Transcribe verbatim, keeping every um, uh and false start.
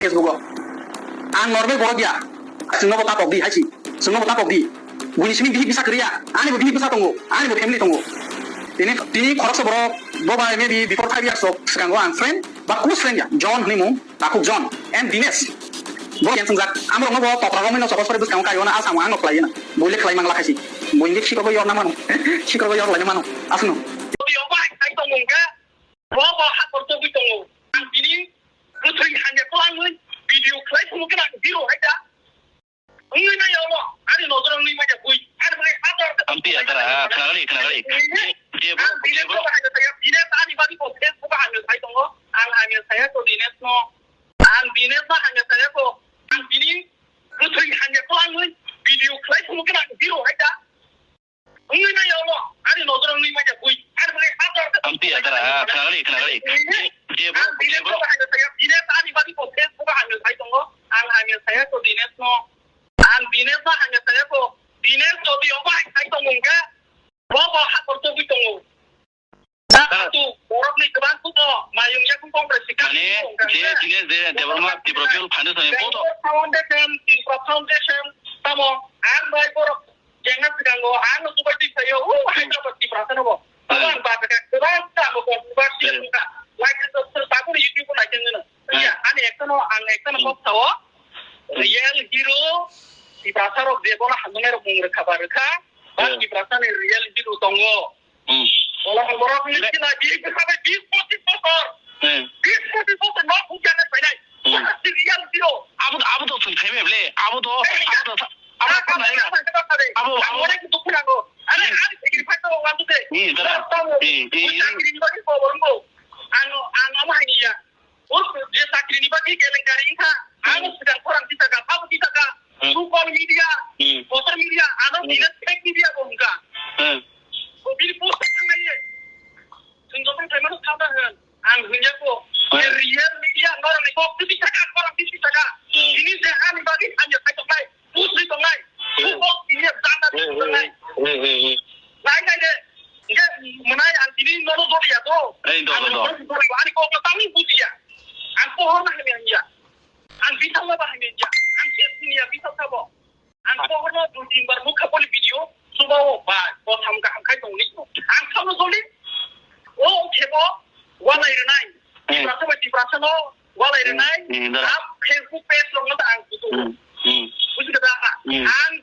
Facebook o. Ang normal borok ya. Chwngno bo tapok di hai si. Chwngno bo tapok di. Buini simi bihik bwsa kwrwi ya. Ani bo bihik bwsa tongo. Ani bo family tongo. Tini, tini khoroksa borok bo bai maybe before five years rok swkango ang friend ba close friend ya. John hwnwi mung. Takhuk John and Dinesh. Bo yang swngjak. Amrokno bo topra romwi no chokol sori bwskango kaio na asamo ang no khlaiwi na. Bo le khlai mangla khaisi. Bo indik sikrogo yor na mano. Sikrogo yor lai na mano. Asno. Bo bo hai khai tongo hwnkhe. Bo bo ha kortogwi tongo. Ang bini bwthwng hamya kwlangwi video khlai phuru gwnang hero hai da. Wngwi maya omo, ani nojoro wngwi maya bui. Ani bagwi hazar Ampi adara, ah, khnagali, khnagali. Je, je bro, Ang bini je bro. Bwthwng hamya saya, bini ani bagwi bo Facebook o hamya sai tongo. Ang hamya saya ko Dinesh no. Ang Dinesh no hamya saya ko. Ang bini bwthwng hamya kwlangwi video khlai phuru gwnang hero hai da. Wngwi maya omo, ani nojoro wngwi maya bui. Ani bagwi hazar Ampi adara, ah, khnagali, khnagali. Je, je bro, Ang bini je bro. Bwthwng hamya saya, bini ani bagwi bo Facebook o hamya sai tongo. Ang hamya saya ko Dinesh no. Ang Dinesh no hamya saya ko. Dinesh jodi omo hai sai tongo hwnkhe, bo bo ha kortogwi tongo. Da Ah. Atu borokni kwbang kuno mayung yakung Congress ni Mane, kami je, je, je, Debbarma Tripura People Foundation ni boto. Foundation, Tripura Foundation, tamo, ang bai borok jengna sikango, ang no subai twi sayo, o, Hyderabad Tripura sano bo. Tamo Hmm. Ang ba ka kwbang tamo ko ba si Hmm. ka. Like to sir ba ko YouTube na jeng no. Hmm. Ya, ani ekta no, ang ekta no Hmm. kok sao. Hmm. Real hero, Tripura sarok je bono hamnai rok mung rwkha ba rwkha. Ba Hmm. Tripura sani real hero tongo. Hmm. Ola borok ni Le- sina bis, bis pochis bosor. Hmm. Bis pochis bosor no bujana painai. Hmm. Ola si real hero. Abo, abo to sung thaibe ble. Abo to, abo to, abo to nai na. Abo, abo. Ang onek dukhu nango. Are, Hmm. Ang sikri phai to wantu de. Hmm, dara. Hmm, hmm, hmm. Ang, ang amo hai niya. O je chakri ni bagwi kelenkari wngkha, Hmm. Ano swkang khorang tisaka, phabo tisaka, Hmm. Social media, Hmm. Social media, ano Hmm. Bini fake media bo wngkha. Hmm. O bini post thangnaye. Chwng joto khaimano sakha hwn, ang hwnjako. Hmm. Je real media, norokni kok tisaka, khorang tisaka. Hmm. Bini je ani bagwi hamya khaitoknai. Bujwi tongnai. Hmm. Bukok tini jana Hmm, hmm, tongnai. Hmm, hmm, hmm. Nai, nai, de. Nge, mwnai ang tini nono doliya to. Ei, do, do, do. Ang nono doliya, ani kokno tangwi bujiya. Ang pohorna hamya hamya. Ang bisalo ba hamya hamya. Ang jesniya bisal sabo. Ang pohorno dui tin bar mukha boli video. Suba o ba, kotham kaham khai tongni. Ang thamno doli. O, khebo. Walai rwnai. Hmm. Tiprasa bai Tiprasa no walai rwnai. Hmm, hmm, dara. Ang Facebook page rok no ta ang kutu. Hmm, hmm. Buji kha da? Hmm. Ang